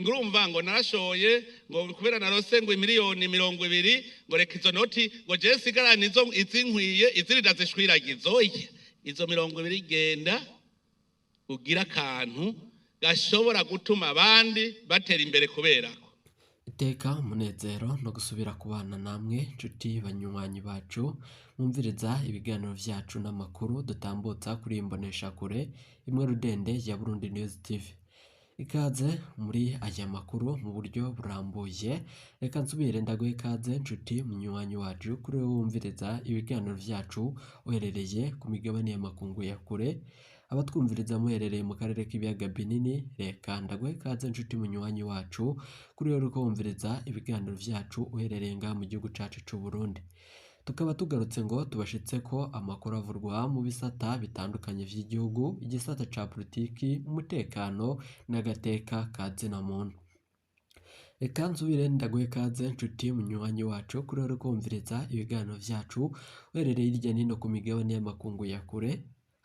Ngo urumva ngo narashoye, ngo kubera narose ngo imiliyoni 20, ngo reka izo noti ngo jewe nsigarane izo izinkwiye, izindi ndazishwiragiza. Oya, izo 20 genda ugira akantu gashobora gutuma abandi batera imbere kuberako. Iteka, umunezero no gusubira kubana namwe, nshuti banywanyi bacu mwumviriza ibiganiro vyacu n'amakuru dutambutsa kuri iyi mboneshakure imwe rudende ya Burundi News TV. Ikaze muri aya makuru mu buryo burambuye. Reka nsubire ndaguhe ikaze, nshuti munywanyi wacu, kuri wowe wumviriza ibiganiro vyacu uherereye ku migabane y'amakungu ya kure, abatwumviriza muherereye mu karere k'ibiyaga binini. Reka ndaguhe ikaze, nshuti munywanyi wacu, kuri wowe uriko wumviriza ibiganiro vyacu uherereye ngaha mu gihugu cacu c'u Burundi. Tukaba tugarutse ngo tubashitse ko amakuru avurwa mu bisata bitandukanye vy'igihugu, igisata ca politiki, umutekano n'agateka ka zina muntu. Reka nsubire ndaguhe ikaze, nshuti munywanyi wacu, kuri wowe uriko wumviriza ibiganiro vyacu uherereye hirya n'ino ku migabane y'amakungu ya kure,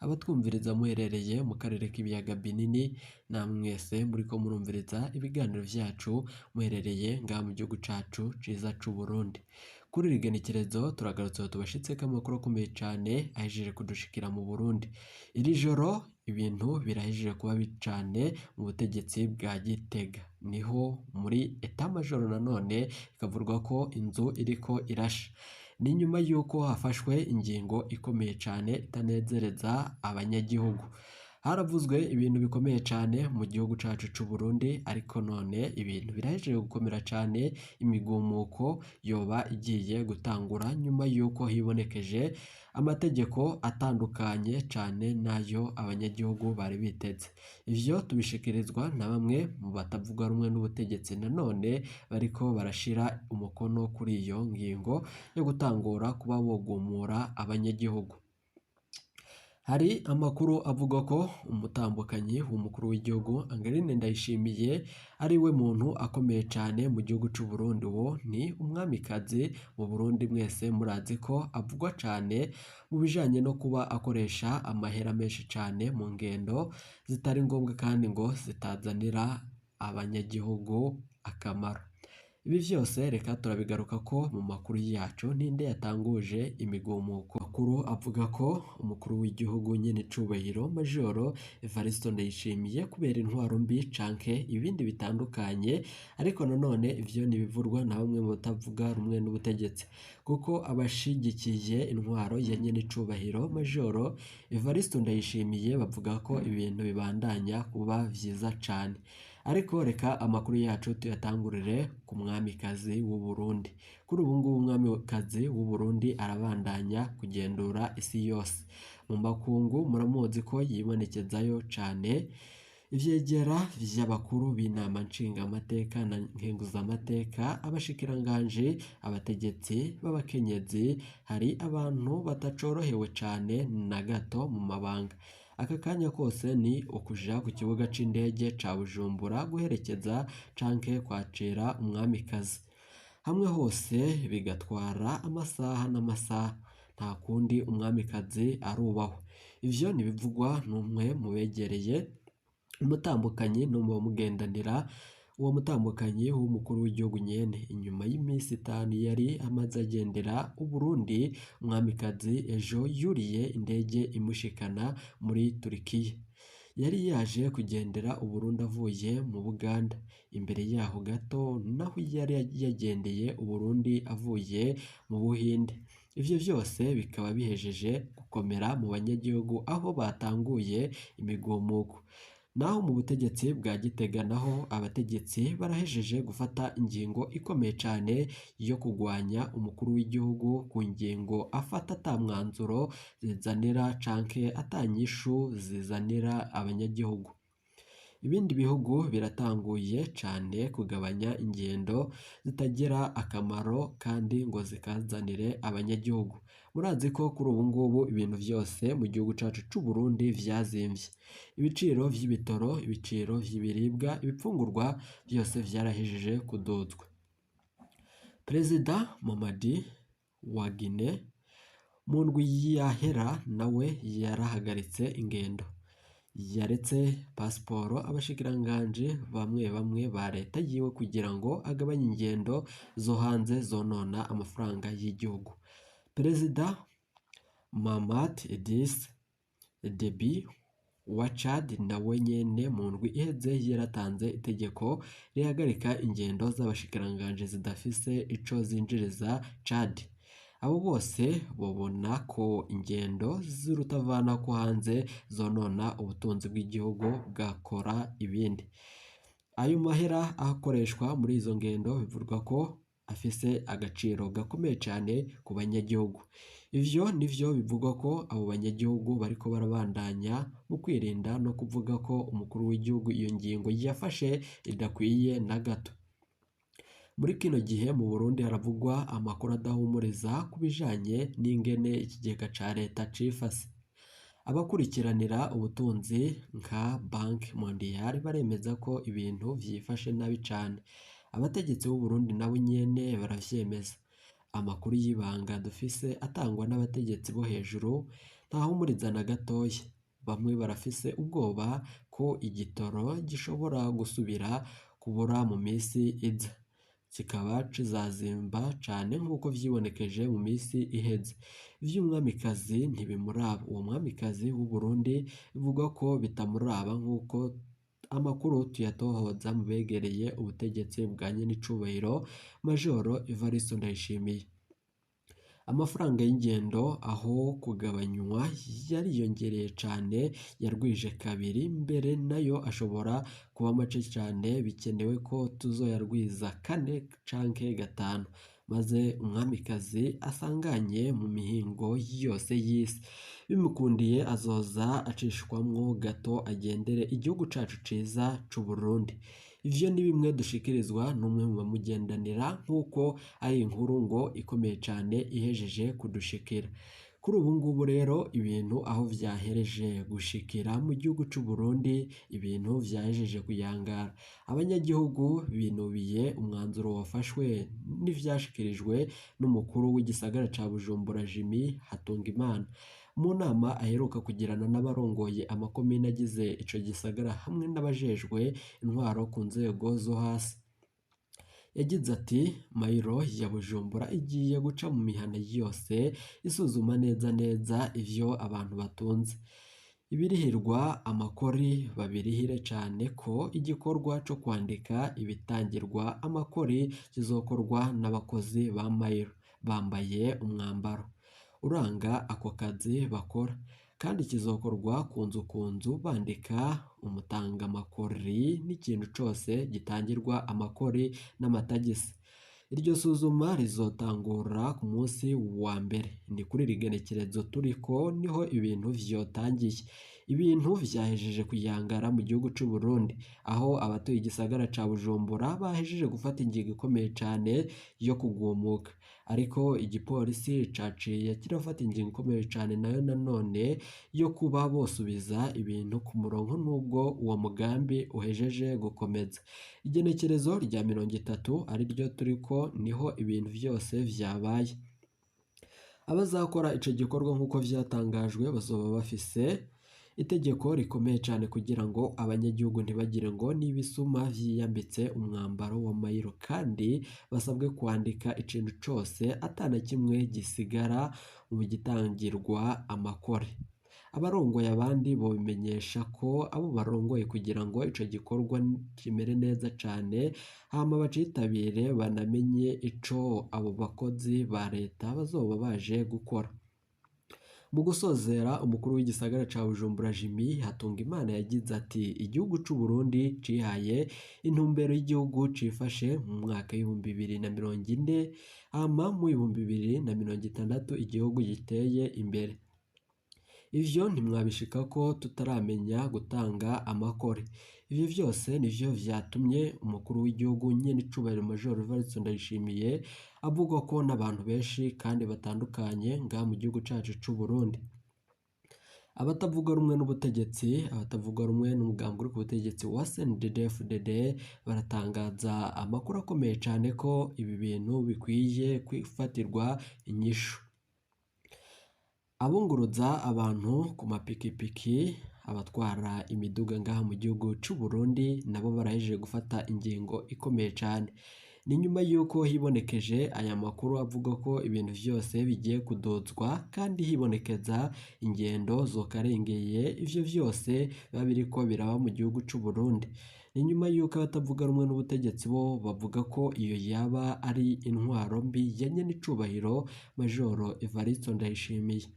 abatwumviriza muherereye mu karere k'ibiyaga binini, namwe mwese muriko murumviriza ibiganiro vyacu muherereye ngaha mu gihugu cacu ciza c'u Burundi. Kuri iri genekerezo turagarutse tubashitseko amakuru akomeye cane ahejeje kudushikira mu Burundi. Iri joro ibintu birahejeje kuba bibi cane mu butegetsi bwa Gitega. Niho muri état-major nanone ikavurwa ko inzu iriko irasha. Ni nyuma y'uko hafashwe ingingo ikomeye cane itanezereza abanyagihugu. Haravuzwe ibintu bikomeye cane mu gihugu cacu c'u Burundi, ariko none ibintu birahejeje gukomera cane. Imigumuko yoba igiye gutangura nyuma y'uko hibonekeje amategeko atandukanye cane n'ayo abanyagihugu bari biteze. Ivyo tubishikirizwa na bamwe mu batavuga rumwe n'ubutegetsi, nanone bariko barashira umukono kuri iyo ngingo yo gutangura kuba bogumura abanyagihugu. Hari amakuru avuga ko umutambukanyi w'umukuru w'igihugu Angeline Ndayishimiye ari we muntu akomeye cane mu gihugu c'u Burundi. Uwo ni umwamikazi mu Burundi, mwese murazi ko avugwa cane mu bijanye no kuba akoresha amahera menshi cane mu ngendo zitari ngombwa kandi ngo zitazanira abanyagihugu akamaro. Ibi vyose reka turabigaruka ko mu makuru yacu. Ninde yatanguje imigumuko? Amakuru avuga ko umukuru w'igihugu nyene cubahiro Majoro Evariste Ndayishimiye, kubera intwaro mbi canke ibindi bitandukanye, ariko nanone ivyo ntibivurwa na bamwe mu batavuga rumwe n'ubutegetsi, kuko abashigikiye intwaro ya nyene cubahiro Majoro Evariste Ndayishimiye bavuga ko ibintu bibandanya kuba vyiza cane. Ariko reka amakuru yacu tuyatangurire ku mwamikazi w'u Burundi. Kuri ubu ngubu umwamikazi w'u Burundi arabandanya kugendura isi yose. Mu makungu muramuzi ko yibonekezayo cane. Ivyegera vy'abakuru b'inama nshingamateka na nkenguzamateka, abashikiranganji, abategetsi b'abakenyezi, hari abantu batacorohewe cane na gato mu mabanga. Aka kanya kose ni ukuja ku kibuga c'indege ca Bujumbura guherekeza canke kwakira umwamikazi. Hamwe hose bigatwara amasaha n'amasaha. Nta kundi, umwamikazi arubahwa. Ivyo ntibivugwa n'umwe mu begereye umutambukanyi no mu bamugendanira, uwo mutambukanyi w'umukuru w'igihugu nyene. Inyuma y'imisi 5 yari amaze agendera Uburundi, umwamikazi ejo yuriye indege imushikana muri Turikiya. Yari yaje kugendera Uburundi avuye mu Buganda. Imbere yaho gato naho yari yagendeye Uburundi avuye mu Buhinde. Ivyo vyose bikaba bihejeje gukomera mu banyagihugu, aho batanguye imigumuko. Naho mu butegetsi bwa Gitega naho abategetsi barahejeje gufata ingingo ikomeye cane yo kugwanya umukuru w'igihugu ku ngingo afata ata mwanzuro zizanira canke ata nyishu zizanira abanyagihugu. Ibindi bihugu biratanguye cane kugabanya ingendo zitagira akamaro kandi ngo zikazanire abanyagihugu. Murazi ko kuri ubu ngubu ibintu vyose mu gihugu cacu c'u Burundi vyazimvye. Ibiciro vy'ibitoro, ibiciro vy'ibiribwa, ibifungurwa vyose vyarahejeje kuduzwa. Perezida Mamadi wa Guinea mu ndwi yahera nawe yarahagaritse ingendo. Yaretse pasiporo abashikiranganji bamwe bamwe ba leta yiwe kugira ngo agabanye ingendo zo hanze zonona amafaranga y'igihugu. Perezida Mahamat Idriss Deby wa Chad nawe nyene mu ndwi iheze yaratanze itegeko rihagarika ingendo z'abashikiranganji zidafise ico zinjiriza Chad. Abo bose bobona ko ingendo z'urutavanako hanze zonona ubutunzi bw'igihugu bwakora ibindi. Ayo mahera akoreshwa muri izo ngendo bivugwa ko afise agaciro gakomeye cane ku banyagihugu. Ivyo nivyo bivugwa ko abo banyagihugu bariko barabandanya mu kwirinda no kuvuga ko umukuru w'igihugu iyo ngingo yafashe idakwiye na gato. Muri kino gihe mu Burundi haravugwa amakuru adahumuriza ku bijanye n'ingene ikigega ca leta cifase. Abakurikiranira ubutunzi nka Banki Mondiale baremeza ko ibintu vyifashe nabi cane. Abategetsi b'u Burundi nabo nyene baravyemeza. Amakuru y'ibanga dufise atangwa n'abategetsi bo hejuru ntahumuriza na gatoya. Bamwe barafise ubwoba ko igitoro gishobora gusubira kubura mu misi iza, kikaba kizazimba cane nk'uko vyibonekeje mu misi iheze. Ivy'umwamikazi ntibimuraba. Uwo mwamikazi w'u Burundi bivugwa ko bitamuraba nk'uko amakuru tuyatohoza mu begereye ubutegetsi bwa nyenicubahiro Majoro Evariste Ndayishimiye. Amafaranga y'ingendo aho kugabanywa yariyongereye cane, yarwije kabiri, mbere nayo ashobora kuba make cane, bikenewe ko tuzoyarwiza kane canke gatanu, maze umwamikazi asanganye mu mihingo yose y'isi. Bimukundiye azoza acishwamwo gato agendere igihugu cacu ciza c'Uburundi. Ivyo ni bimwe dushikirizwa n'umwe mu bamugendanira nk'uko ari inkuru ngo ikomeye cane ihejeje kudushikira. Kuri ubu ngubu rero ibintu aho vyahereje gushikira mu gihugu c'Uburundi, ibintu vyahejeje kuyangara. Abanyagihugu binubiye umwanzuro wafashwe n'ivyashikirijwe n'umukuru w'igisagara ca Bujumbura Jimmy Hatungimana. Mu nama aheruka kugirana n'abarongoye amakomine agize ico gisagara hamwe n'abajejwe intwaro ku nzego zo hasi. Yagize ati "Mayiro ya Bujumbura igiye guca mu mihana yose isuzuma neza neza ivyo abantu batunze. Ibirihirwa amakori babirihire cane ko igikorwa co kwandika ibitangirwa amakori kizokorwa n'abakozi ba Mayiro bambaye umwambaro uranga ako kazi bakora, kandi kizokorwa ku nzu ku nzu bandika umutangamakori n'ikintu cose gitangirwa amakori n'amatagisi. Iryo suzuma rizotangura ku munsi wa mbere, ni kuri iri genekerezo turiko niho ibintu vyotangiye. Ibintu vyahejeje kuyangara mu gihugu c'u Burundi, aho abatuye igisagara ca Bujumbura bahejeje gufata ingingo ikomeye cane yo kugumuka. Ariko igipolisi caciye kirafata ingingo ikomeye cane nayo nanone yo kuba bosubiza ibintu ku murongo nubwo uwo mugambi uhejeje gukomeza. Igenekerezo rya 30 ariryo turiko niho ibintu vyose vyabaye. Abazakora ico gikorwa nk'uko vyatangajwe bazoba bafise itegeko rikomeye cane kugira ngo abanyagihugu ntibagire ngo n'ibisuma vyiyambitse umwambaro wa Mayiro, kandi basabwe kwandika ikintu cose atana kimwe gisigara mu gitangirwa amakore. Abarongoye abandi bobimenyesha ko abo barongoye kugira ngo ico gikorwa kimere neza cane, hama bacitabire banamenye ico abo bakozi ba leta bazoba baje gukora. Mu gusozera, umukuru w'igisagara ca Bujumbura Jimmy Hatungimana yagize ati "Igihugu c'u Burundi cihaye intumbero y'igihugu cifashe mu mwaka w'2040, hama mu 2060 igihugu giteye imbere. Ivyo ntimwabishikako tutaramenya gutanga amakore. Ivyo vyose nivyo vyatumye umukuru w'igihugu nyenicubahiro Major Evariste Ndayishimiye avugwa ko n'abantu benshi kandi batandukanye ngaha mu gihugu cacu c'u Burundi. Abatavuga rumwe n'ubutegetsi, abatavuga rumwe n'umugambi uri ku butegetsi wa CNDD-FDD baratangaza amakuru akomeye cane ko ibi bintu bikwiye gufatirwa inyishu. Abunguruza abantu ku mapikipiki Abatwara imiduga ngaha mu gihugu c'u Burundi nabo barahejeje gufata ingingo ikomeye cane. Ni nyuma y'uko hibonekeje aya makuru avuga ko ibintu vyose bigiye kudozwa kandi hibonekeza ingendo zokarengeye ivyo vyose biba biriko biraba mu gihugu c'u Burundi. Ni nyuma y'uko abatavuga rumwe n'ubutegetsi bo bavuga ko iyo yaba ari intwaro mbi ya nyenicubahiro Majoro Evariste Ndayishimiye.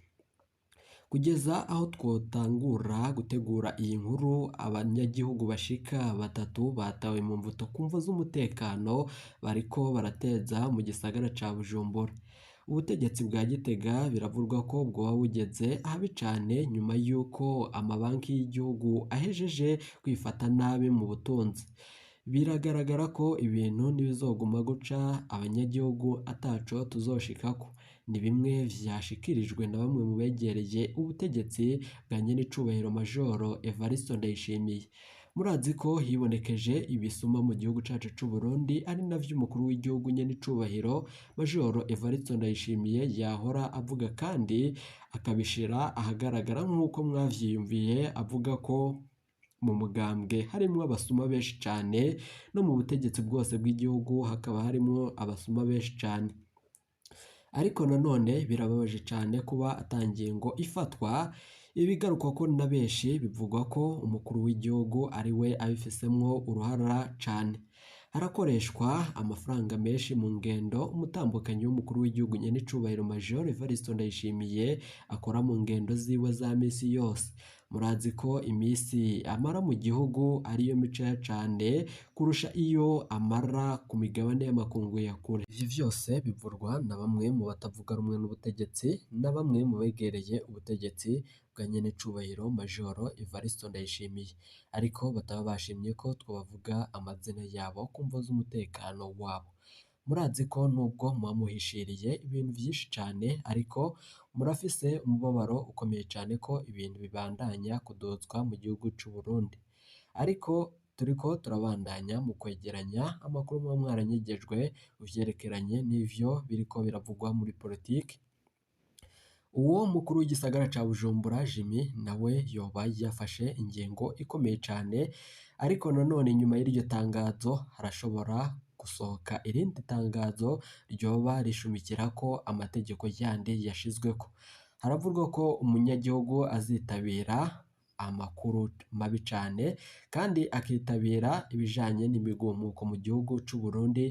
Kugeza aho twotangura gutegura iyi nkuru, abanyagihugu bashika batatu batawe mu mvuto ku mvo z'umutekano bariko barateza mu gisagara ca Bujumbura. Ubutegetsi bwa Gitega biravurwa ko bwoba bugeze habi cane nyuma y'uko amabanki y'igihugu ahejeje kwifata nabi mu butunzi. Biragaragara ko ibintu ntibizoguma guca abanyagihugu ataco tuzoshikako. Ni bimwe vyashikirijwe na bamwe mu begereye ubutegetsi bwa nyenicubahiro Majoro Evariste Ndayishimiye. Murazi ko hibonekeje ibisuma mu gihugu cacu c'u Burundi, ari navyo umukuru w'igihugu nyenicubahiro Majoro Evariste Ndayishimiye yahora avuga kandi akabishira ahagaragara nk'uko mwavyiyumviye, avuga ko mu mugambwe harimwo abasuma benshi cane, no mu butegetsi bwose bw'igihugu hakaba harimwo abasuma benshi cane. Ariko nanone birababaje cane kuba ata ngingo ifatwa. Ibigarukwa ko na benshi bivugwa ko umukuru w'igihugu ari we abifisemwo uruhara cane. Harakoreshwa amafaranga menshi mu ngendo umutambukanyi w'umukuru w'igihugu nyenicubahiro Major Evariste Ndayishimiye akora mu ngendo ziwe za misi yose. Murazi ko imisi amara mu gihugu ariyo miceya cane kurusha iyo amara ku migabane y'amakungu ya kure. Ivyo vyose bivurwa na bamwe mu batavuga rumwe n'ubutegetsi na bamwe mu begereye ubutegetsi bwa nyenicubahiro Majoro Evariste Ndayishimiye, ariko bataba bashimye ko twobavuga amazina yabo ku mvo z'umutekano wabo. Murazi ko nubwo muba muhishiriye ibintu vyinshi cane, ariko murafise umubabaro ukomeye cane ko ibintu bibandanya kudozwa mu gihugu c'u Burundi. Ariko turiko turabandanya mu kwegeranya amakuru muba mwaranyegejwe uvyerekeranye n'ivyo biriko biravugwa muri politike. Uwo mukuru w'igisagara ca Bujumbura Jimmy nawe yoba yafashe ingingo ikomeye cane, ariko nanone nyuma y'iryo tangazo harashobora gusohoka irindi tangazo ryoba rishumikirako amategeko yandi yashizweko. Haravurwa ko umunyagihugu azitabira amakuru mabi cane kandi akitabira ibijanye n'imigumuko mu gihugu c'u Burundi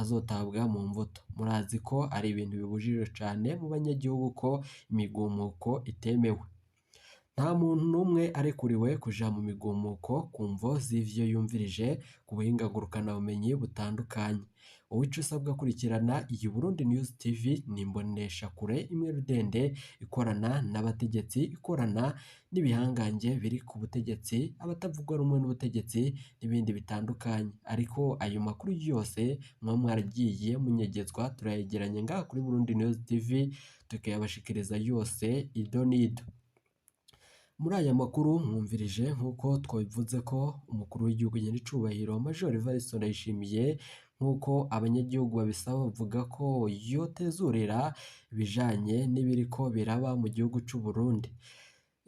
azotabwa mu mvuto. Murazi ko ari ibintu bibujijwe cane mu banyagihugu ko imigumuko itemewe. Nta muntu n'umwe arekuriwe kuja mu migumuko ku mvo z'ivyo yumvirije ku buhinga ngurukanabumenyi butandukanye. Wowe ico usabwa kurikirana iyi Burundi News TV ni imboneshakure imwe rudende ikorana n'abategetsi, ikorana n'ibihangange biri ku butegetsi, abatavuga rumwe n'ubutegetsi n'ibindi bitandukanye. Ariko ayo makuru yose muba mwaragiye munyegezwa, turayegeranya ngaha kuri Burundi News TV tukayabashikiriza yose ido n'ido. Muri aya makuru mwumvirije nk'uko twabivuze ko umukuru w'igihugu nyenicubahiro Major Evariste Ndayishimiye, nk'uko abanyagihugu babisaba bavuga ko yotezurira ibijanye n'ibiriko biraba mu gihugu c'u Burundi.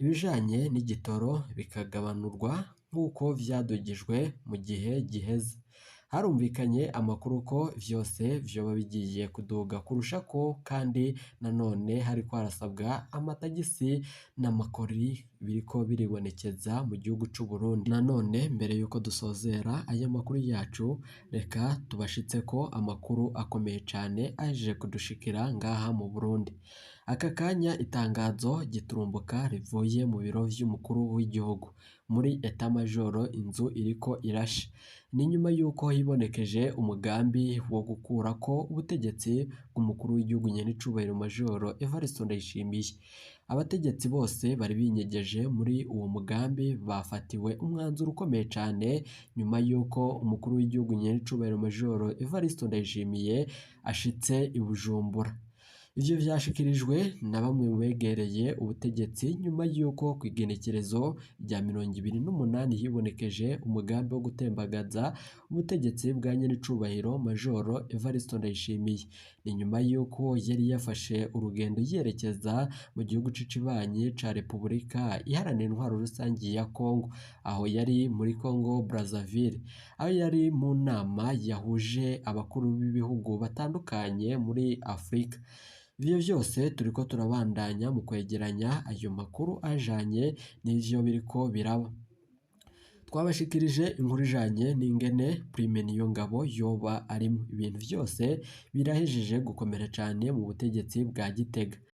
Ibijanye n'igitoro bikagabanurwa nk'uko vyadugijwe mu gihe giheze. Harumvikanye amakuru ko vyose vyoba bigiye kuduga kurushako, kandi nanone hariko harasabwa amatagisi n'amakori biriko biribonekeza mu gihugu c'u Burundi. Nanone mbere yuko dusozera aya makuru yacu, reka tubashitseko amakuru akomeye cane ahejeje kudushikira ngaha mu Burundi. Aka kanya itangazo giturumbuka rivuye mu biro vy'umukuru w'igihugu muri eta majoro, inzu iriko irasha. Ni nyuma yuko hibonekeje umugambi wo gukurako ubutegetsi bw'umukuru w'igihugu nyenicubahiro Majoro Evariste Ndayishimiye. Abategetsi bose bari binyegeje muri uwo mugambi bafatiwe umwanzuro ukomeye cane nyuma yuko umukuru w'igihugu nyenicubahiro Majoro Evariste Ndayishimiye ashitse i Bujumbura. Ivyo vyashikirijwe na bamwe mu begereye ubutegetsi nyuma y'uko kw'igenekerezo rya 28 hibonekeje umugambi wo gutembagaza ubutegetsi bwa nyenicubahiro Majoro Evariste Ndayishimiye. Ni nyuma y'uko yari yafashe urugendo yerekeza mu gihugu c'ikibanyi ca Repubulika Iharanira Intwaro Rusangi ya Congo, aho yari muri Congo Brazzaville, aho yari mu nama yahuje abakuru b'ibihugu batandukanye muri Afrika. Ivyo vyose turiko turabandanya mu kwegeranya ayo makuru ajanye n'ivyo biriko biraba. Twabashikirije inkuru ijanye n'ingene Prime Niyongabo yoba arimwo. Ibintu vyose birahejeje gukomera cane mu butegetsi bwa Gitega.